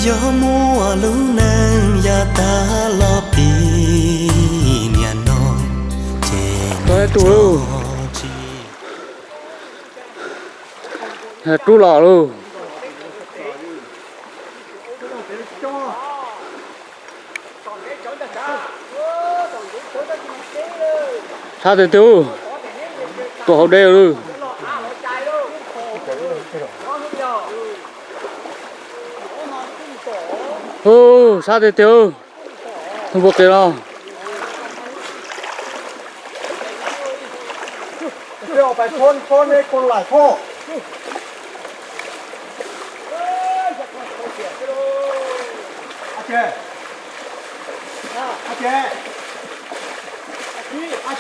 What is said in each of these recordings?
Yog muaj lub neej yav tag los pib niaj no, ces tsis rub los lauj. Sab tiag tiag, tuaj hauv deb lawm. Sab tiag tiag, tus npua qis no.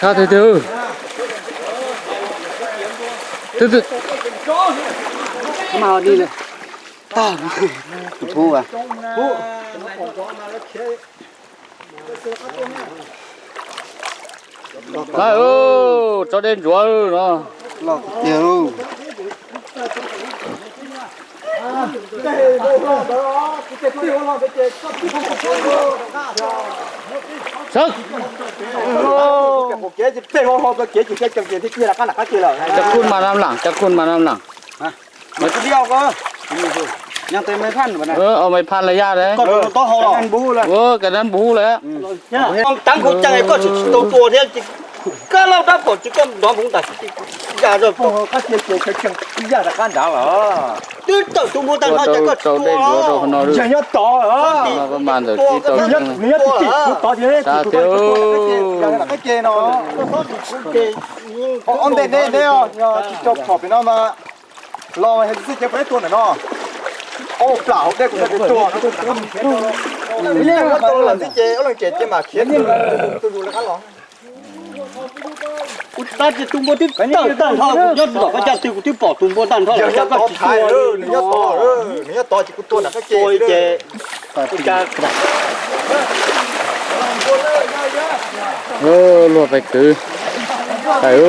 Sab tiag tiag. Twb, twb, twb, tag, tus pub a. Laib, tsob dej ntsuav no. Loj tiag. Sawv. Cov khun mas nam lam, cov khun mas nam lam. Maiv phan lawm yaj, kav nab npub lawm. Koj tsis tau tua thiab, koj lauj dab pom tsis koj nrov npoo tam sim ya zog. Yaj rov qab nrad lawm. Twb tawm tus npua tag nrho ces koj tsis tua. Yog nyob tod, nws nyob tim tim kuv tod thiab tim kuv tod qab ke no. Ob ntej deb deb, tsis tau phom pem no mas los mas yog txiv tsev puas ib tua ntawm no. Ob plam hauv dej kuv tsis tua. Ib leeg ua tau lawm txiv tsev, ob leeg tsev ces mam khiav tus yus lawv qab los. Kuv tab tsis tus npua twb tawm tag nrho, kuv nyob tom koj caj twg kuv twb pom tus npua tag nrho lawm, cas koj tsis tua li no? Nws nyob tod ces kuv tua nram qab ke ces. Luag pais kwv, pais.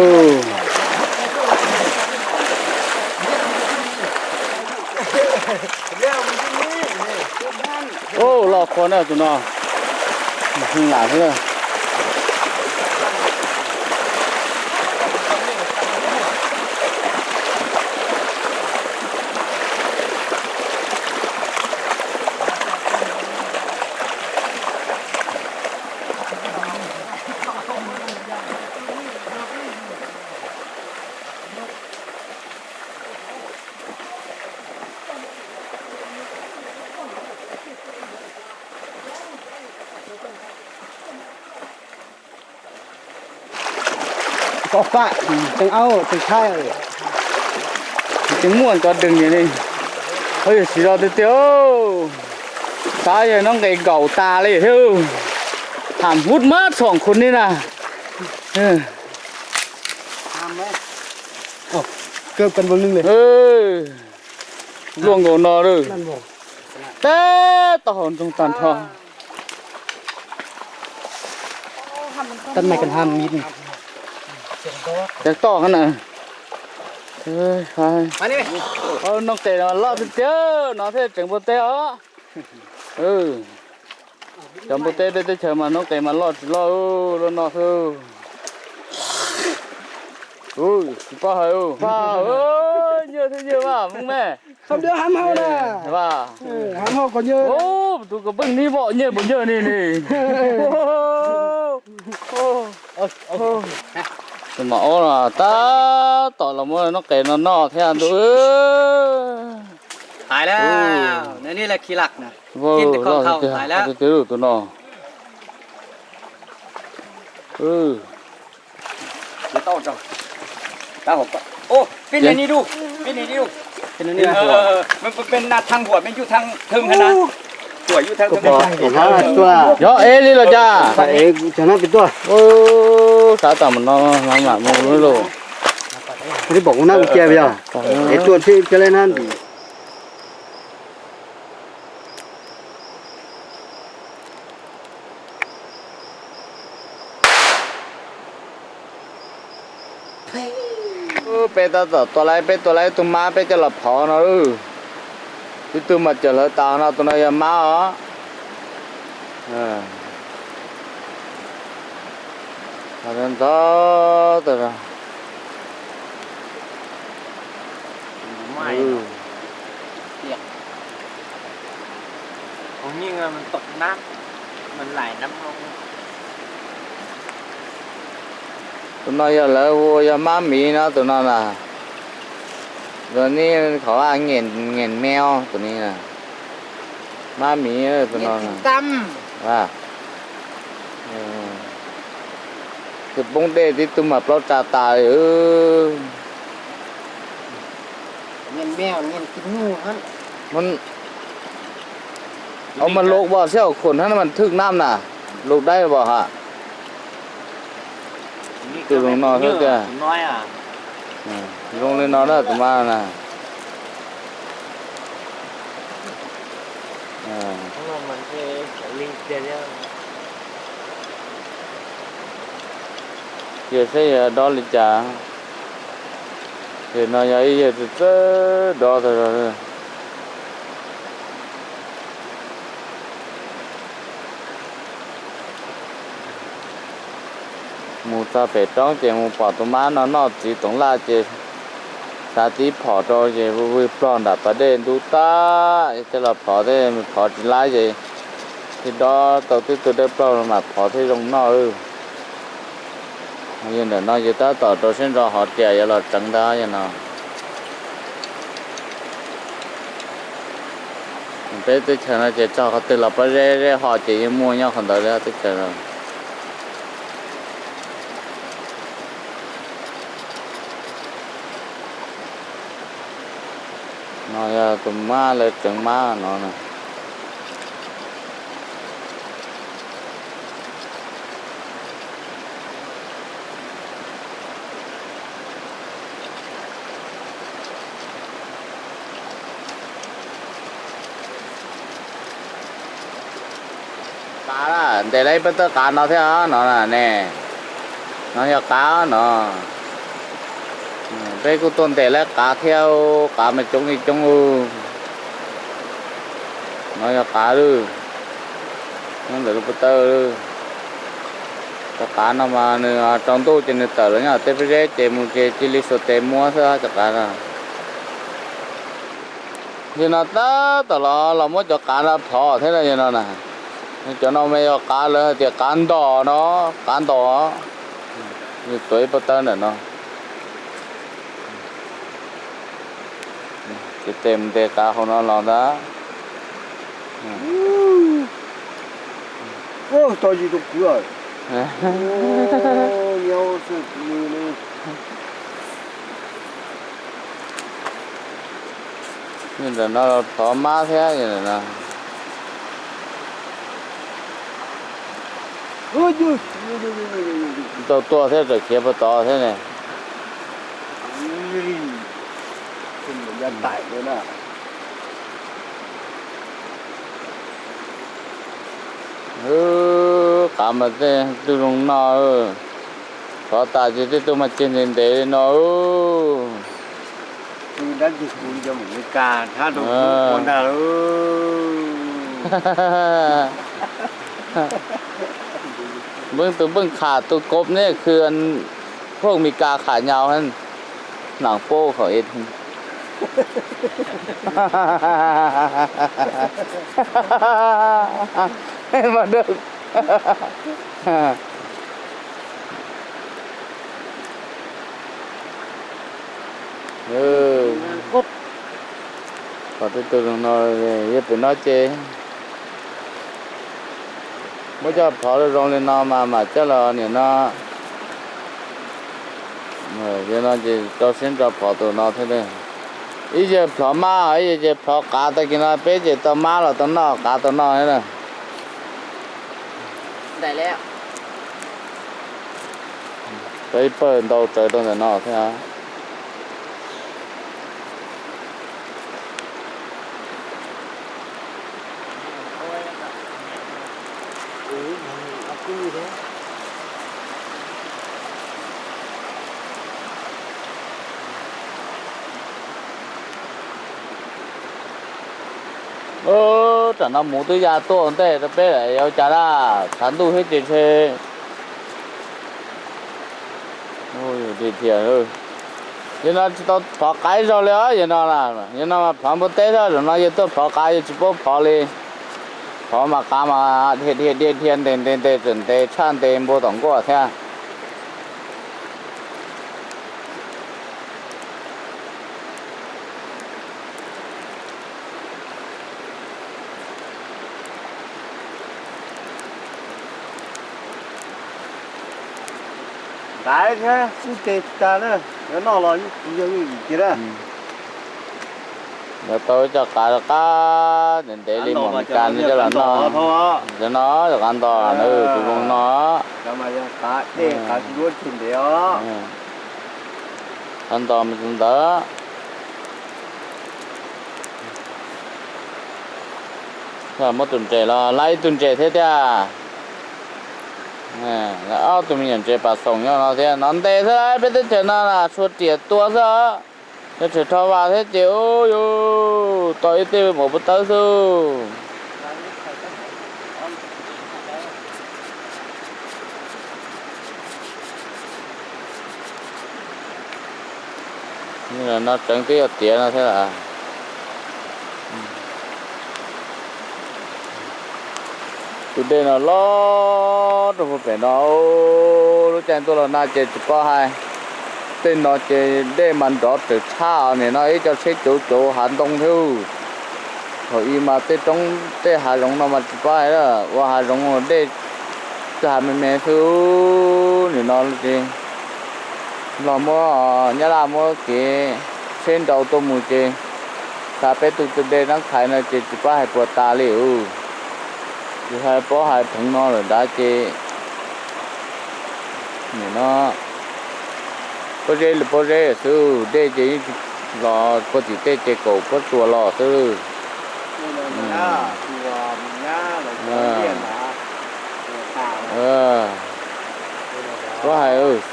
Loj qhua na tus no. Lam xwb. Pom fam, teev aub teev tshaib, tseem muaj cov dwg li. Ua yog siv zog tiag tiag, xav yog noob nqes nkaum tas li thiab. Tham hub mab txhoom khu ni na. Luaj nkaus no lawm. Tab tom hauv nroog tag nrho. Teb toj na. Noob qes no loj tiag tiag no thiaj tseem npua teb os. Cov npua teb peb teb chaws mas noob qes mas loj tsis loj, loj no xwb. Tsis paub hais, nyiaj thiab nyiaj mas Hmoob me. Tus ko pheej nib vom nyiaj puas nyiaj ni ni. Tus mam ob no tab tom los muab noob qes no noj thiab ntuj. Hais lawm, nws ni lawm khi lak na. Vau, loj tiag tiag tus no. Peb nias ni du, peb nias ni du. Peb nias ni du. Peb na thaj huam, peb yuj thaj thwm na. Huam yuj thaj thwm. Yog ev li los cas? Xav tam mus no mam mus lub. Pom kuv na kuv cia yog ev tuaj thiab cov leb nab ntim. Peb tab tom tua lawm, peb tua lawm ib tug mab peb coj los phov no. Ib tug mas cawm hlawv tas no, tus no yog mab os. Ntxov tas. Tus no yog lawv hu ua yog mab miv no tus no na. Tus ni qhov nyiam meo tus ni na. Mab miv tus no. Tus poob dej tib tug mas plaub tsa tas li. Ua mas lus bos seb hauv khum hab mas thwj nab na, lus daib bos ha. Tus zoo no xwb tiag. Zoo li no na tus mab na. Cia saib yog dob li cas. Yawg no yog ib yawg txawj dob tag zog. Mus txog pem roob ces mus pom tus mab no noj txiv toov laj ces xav tib phom rau ces vwg plog nram pas dej ntub tag, coj los phov thiab, phov tsis laib ces thiaj dob tau tib tug dawb plaug mam phov thiaj zoo noj. Yog ntawm no ces tab tom rau siab ntso hov riam yuav los tseev ntag yog no. Peb teb chaws no ces txog qhov twg los pob zeb zeb ho ces yeej muaj nyob qhov ntawd li teb chaws no. No yog tus mab lawv tseev mab no na. Qav, ntes lawm ib pab tawb qav no thiab no ne. No yog qav no. Peb kuj tuaj ntes lawm qav thiab, qav mas coob li coob. No yog qav lawm, nyob ntawm lub pob tawb. Cov qav no mas nws tsaus ntuj ces nws tawm los nyob tej pob zeb ces mus ces cia li xuas tes muab xwb cov qav no. Yog no tab tom los los muab cov qav no phov thiab no yog no na. Cov no mas yog qav lawv hais tias qav ntos no, qav ntos. Nws tuav ib pob tawb ntawm no. Ces tes mus ntes qav hauv no los ntag. Ntawm no los thov mab thiab no. Tau tuaj thiab tawm khiav puag tod thiab ne. Qav mas tej tug zoo no, thov tas ces tej tug mas ceg ntev ntev li no. Npeb tus npeb qha tus kov ne khw phooj Mes Kas qha nyau, nam pab khov Qhov tej tug zoo no, yog pem no ces muab coj phov zoo li no mas mam coj los niam no. Yog no ces rau siab ntso plhov tus no thiab. Ib yawg plhov mab, ib yawg ces plhov qav, tag kis no peb ces tau mab los tau noj, qav tau noj thiab na. Peb pawg ntau tsawv rau ntawm no thiab. Tam no mus twb ya tuaj ua ntej rau peb lawm, yuav ua cas na, tshav ntuj thiab ces ntshe. Yog no tsis tau plhov qav ib zaug li os, yog no, yog no mas plhov npua teb xwb, zaum no yog tuaj plhov qav yog tsis paub plhov li. Plhov mas qav mas dhia dhia dhia dhia ntes ntes ntes txawm ntes tshaj ntes npua tom nkuaj thiab. Ntaiv thiab kub teg tag na, yuav noj los yeej tsis yog yooj yim kiag na. Yuav tau ib co qav rov qab ntev ntev li mam li cas coj los noj. Cov no yog qav ntos na, tus zoo no. Qav ntos mas tus ntawd. Muab tus ntses los lab ib tug ntses thiab tiag. Ob tug me nyuam ntses pas xoom nyob no thiab, no ntes xwb, peb teb chaws no na txhua riam tua xwb. Cov tseem rho vas thiab ces ub yus tos ib teg maum pov tawb xwb. No tseev twb yog tiav no thiab. Tus dej no loj rau puag pem no, lub caij ntuj los nag ces tsis paub hais. Tej no ces dej mas nrov raws tshaj, nim no ib co tsheb cauv cauv hav ntoo thiab. Thaum ub mas tej roob tej hav zoov no mas tsis paub hais, ua hav zoov dej txawj hav me me xwb. Nim no ces Nplog muab, Nyab Laj muab kev tsheb nrau tuaj mus ces xa peb tug tus dej Nab Qhais no ces tsis paub hais puas tas li. Tsis hais paub hais pheev no lawm nrad ces nim no pob zeb li pob zeb xwb, dej ces yeej tsis los puag tim tej ces kaum pob tsuas los xwb. Puab hais,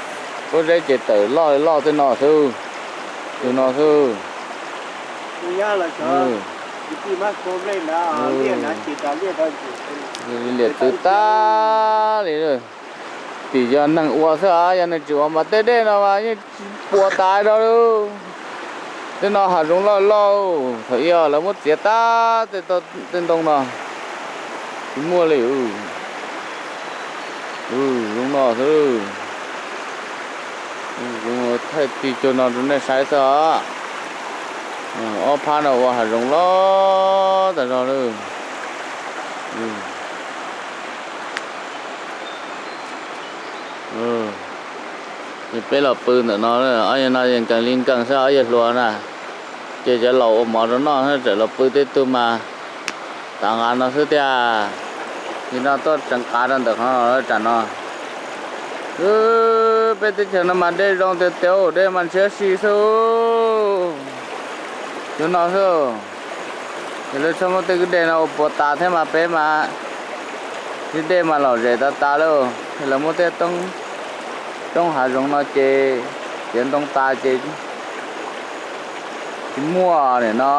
pob zeb ces tawm loj loj tej no xwb, tus no xwb. Liam twb tag li. Tim yog neeg ua xwb, yog neeg tsis ua mas tej dej no mas yeej tsis puas tas rau li. Tej no hav zoov loj loj, thaum ub lawv muab txiav tag tej ntoo no, tsis muaj li. Zoo no xwb. Thaij tig cuag no rau nej saib xwb os. Ob phab no ua hav zoov loj tas zog lawm. Ces peb los pw ntawm no, ob yawg no yeej nkees li nkees xwb, ob yawg hluas na. Ces cov laus ua mov rau noj txawm los pw tej tug mas tav nqa no xwb tiag. Nim no tuaj tseev qav rau ntawm qhov no tsam no. Peb teb chaws no mas dej zoo tiag tiag, dej mas ntshiab si xwb. Cov no xwb. Ces lawv txhob muab tej kwj dej no ua puas tas thiab mas peb mas, tej dej mas lom zem tas tas lawm. Lawv muab tej roob hav zoov no ces txiav ntoo tas ces tsis muaj nim no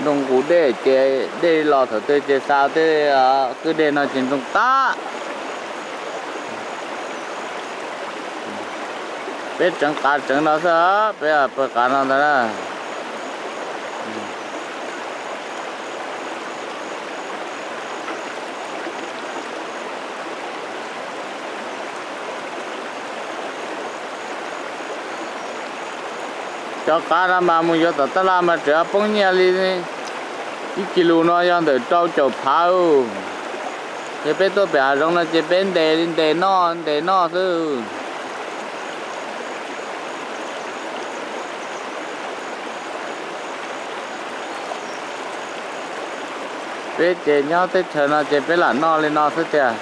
ntoo nqus dej ces dej los thaum twg ces xa tej kwj dej no ces ntoo tag. Peb tseev qav tseev no xwb, peb pawg qav no ntag na. Cov qav no mas mus yuav tom tab laj mas tseem poob nyiaj li. Ib kis lus no yog ntawm rau caum phav. Ces peb tuaj pem hav zoov no ces peb ntes li ntes noj ntes noj xwb. Peb ces nyob teb chaws no ces peb lam noj li no xwb tiag.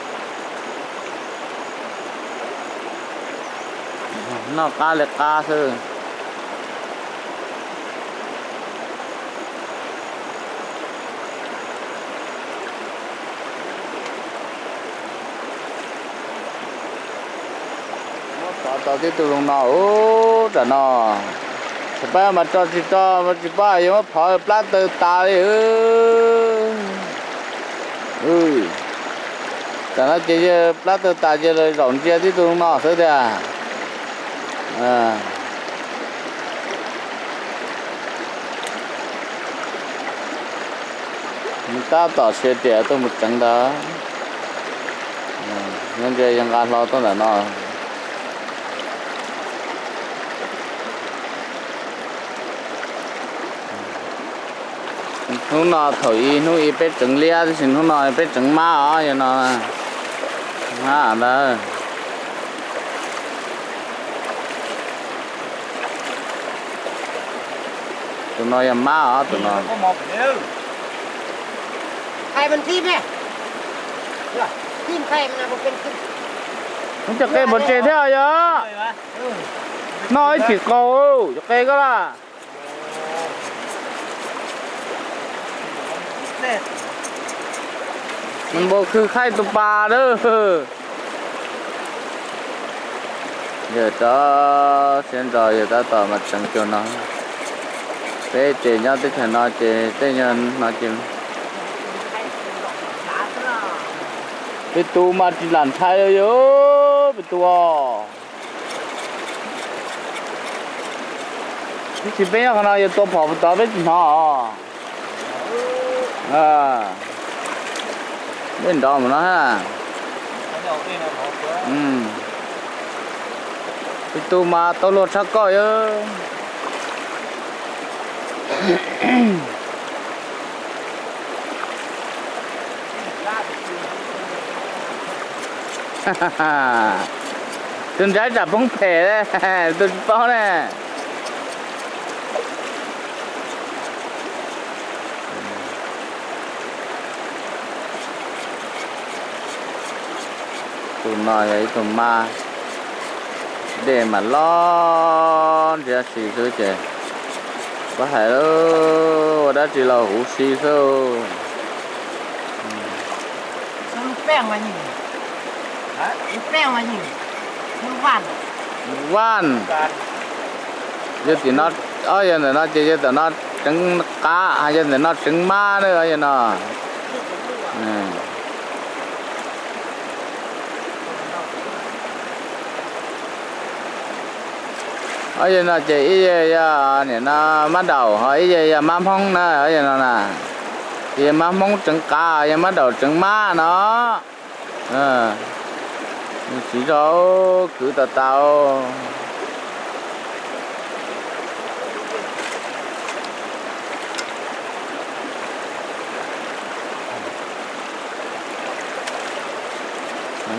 Noj qab li qab xwb. Muab phov tau tib tug zoo no ub, tam no tsis paub mas tso tsis tso, tsis paub yuav muab phov plab taw tas li. Tam no ces yawg plab taw tas ces zaum ntsia tib tug zoo no xwb tiag. Tab tom siav riam tuaj mus tseev ntawd. Nyob ntsia yog nqa hlo tuaj ntawm no. Hnub no thaum ib hnub ib peb tseev liab, tab sis hnub no peb tseev mab os, yog no. Mab ntawd. Tus no yog mab os, tus no. Muab cov qe pov tseg thiab yog? Noj ib chim qaug cov qe koj laj. Npau khw khaij tus pas lawm. Yawg rov siab ntso, yawg tab tom mas tseev cuag no. Peb ces nyob teb chaws no ces tej no ces peb tus mas tsis lam ntshai li, peb tus os. Tab sis peb nyob qhov no yog tua phom puas tod peb tsis hnov os. Dej nrov mus no. Peb tus mas tau luag tshaj koj yog. Tus nrab tsam poob phem, tus tsis paub ne. Tus no yog ib tug mab, dej mas loj ntshiab si xwb ces pab hais ua dab tsi los huv si xwb. Vaj, yog tim no, yog ntawm no ces yog ntawm no tseev qav, yog ntawm no tseev mab na, yog no. Yog no ces ib yam yog nim no mab daum ho ib yam yog mab hmoob na, yog no na. Ces yog mab hmoob tseev qav, yog mab daum tseev mab no. Siv zog kwv tas tas.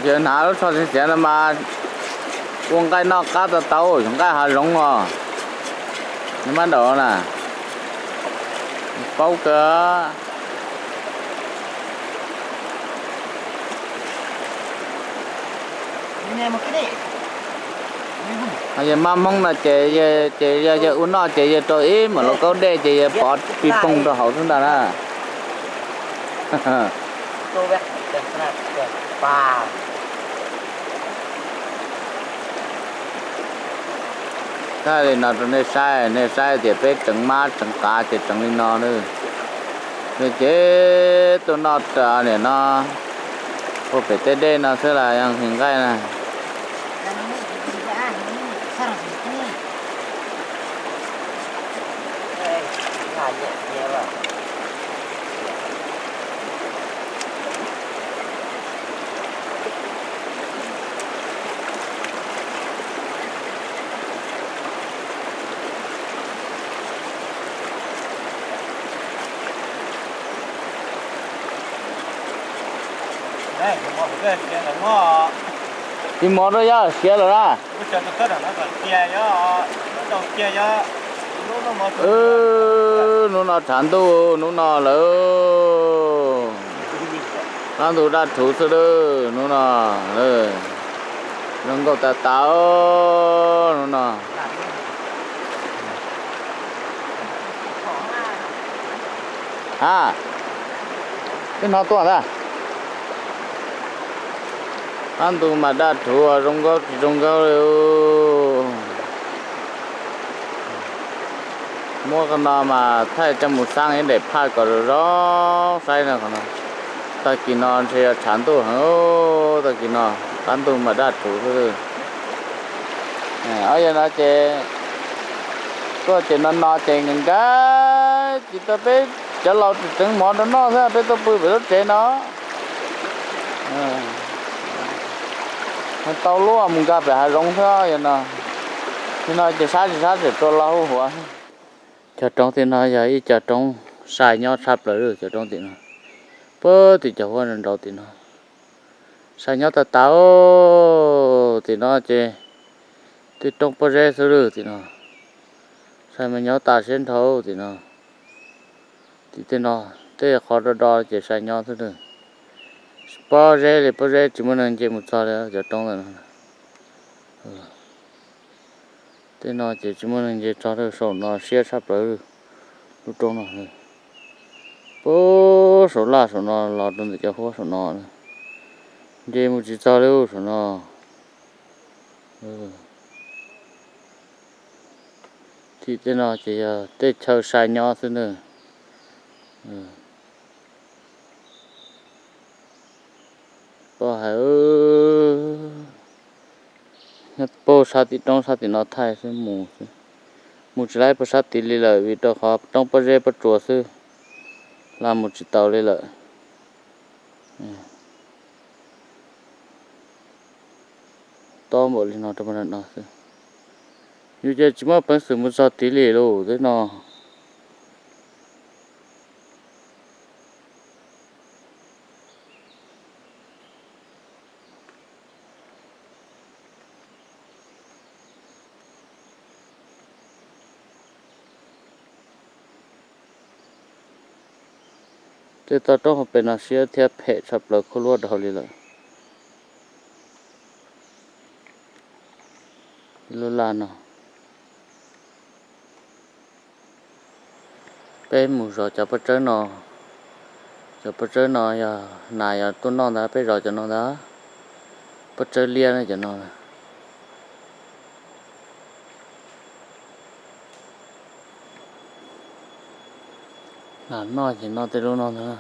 Yog hnav lub tsho txiav txiav no mas ua nqaij noj qab tau tau, yog nqaij hav zoov os. Yog mab daum na, paub kawg. Yog mab hmoob no ces, ces yog yawg ua noj ces yawg rau ib mam lauj kaub dej ces yawg pov pis poog rau hauv xwb ntag na. Thaij li no rau nej saib, nej saib tias peb tseev mab tseev qav ces tseev li no na. Ces tuaj noj nim no puag pem tej dej no xwb las yog nqhis nqaij na. Tis mov rau yog siav lawm na. Hnub no tshav ntuj, hnub no lawm, qab ntug daj rhuv xwb lawm hnub no. Zoo nkauj tas tas hnub no. Ha, twb hnov tuaj ntag. Qab ntug mas daj rhuv zoo nkauj tsis zoo nkauj li. Muab qhov no mas thaij coj mus xab ib daim phaj kom zoo zoo saib no. Tag kis no ntshe yuav tshav ntuj heev, tag kis no qab ntug mas daj rhuv xwb. Ob yawg no ces tuaj ces no no ces nkawd nkawd tsis tau, peb cov laus tseem tseev mov rau noj xwb, peb tuaj pw pem lub tsev no. Tau luaj mus nkag pem hav zoov xwb yog no. Nim no ces sab tsis sab tseem tua los huj huav. Cov roob tim no yog ib co roob sai nyob tshaj plaws li cov roob tim no. Puag tim cov huab nraud tim no sai nyob tas tas. Tim no ces tej roob pob zeb xwb lawm tim no. Sai mas nyob tas siab nrhau tim no. Tim tej no tej qhov do do ces sai nyob xwb lawm. Pob zeb li pob zeb tsis muaj neeg nce mus txog li cov roob ntawm no. Tej no ces tsis muaj neeg nce txog li, saum no siab tshaj plaws lub roob no. Puag saum laj saum no los rau ntawm cov huab saum no, nce mus tsis txog li saum no. Tim tej no ces yog tej chaw sai nyob xwb na. Pom hais, nyob puag sab tim roob sab tim no thaij xwb mus xwb. Mus tsis laib puag sab tid li lawm vim rau qhov roob pob zeb pob tsuas xwb, hla mus tsis tau li lawm. Tob npaum li no rau no xwb. Yus ces tsis muaj peev xwm mus txog tid li lawm tej no. Tej toj roob hauv pes no siab thiab phem tshaj plaws khuab luab dhau li lawm. Lub laj no. Peb mus zov cov pob tsawb no. Cov pob tsawb no yog nas yog tuaj noj ntag, peb zov cov no ntag. Pob tsawb liab na cov no. Nas noj ces noj tej lub no ntag.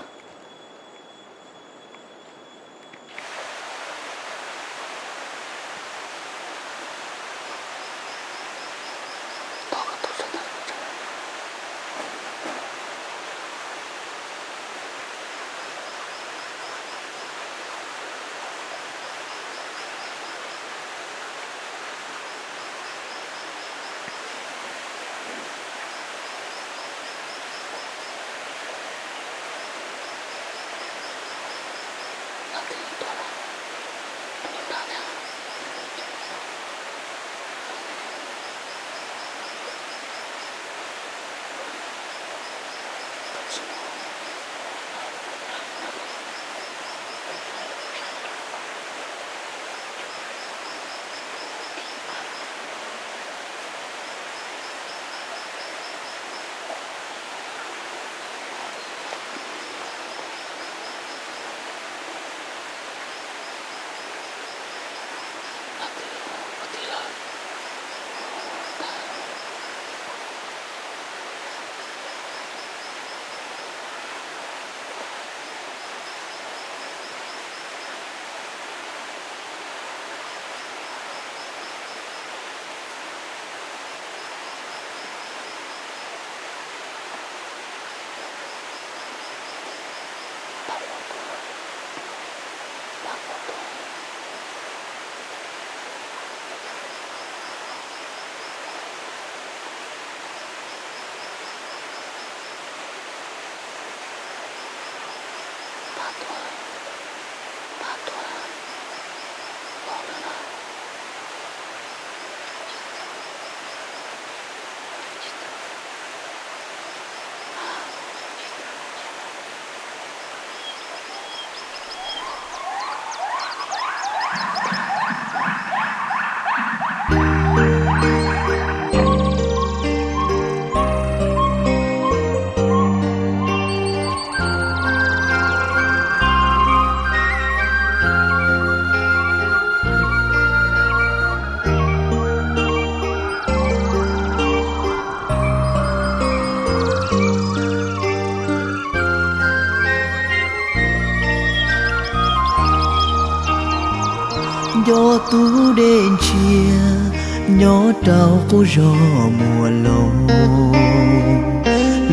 dej ntshiab nyob rau qub zos Muas Laus,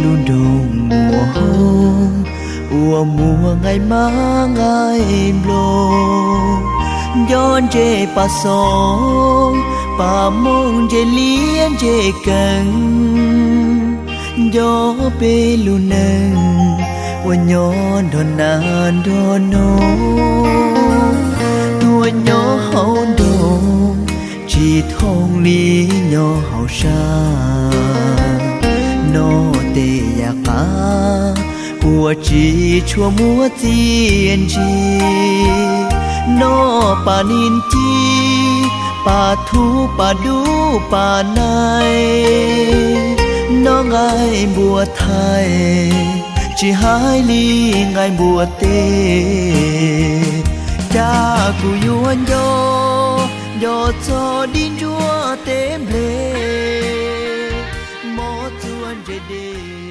lub nroog Muas Hoob uas muaj nqaij mab nqaij nplooj, nco ntses pas xoos, pas mooj, ntses liab ntses keeb, nco peb lub neej uas nyob nrog nas nrog noog, tuaj nyob hauv nroog, tsis thooj li nyob hauv sab. Noj tej yam qab uas tsis tshua muaj txiaj ntsig, noj pas niag ci, pas thuv, pas dub, pas naib, noj nqaij npua thaij, tsis hais li nqaij npua teb. Cas kuv yuav nco, nco txog dib ntsuab teb nplej, mov txua ntses dej.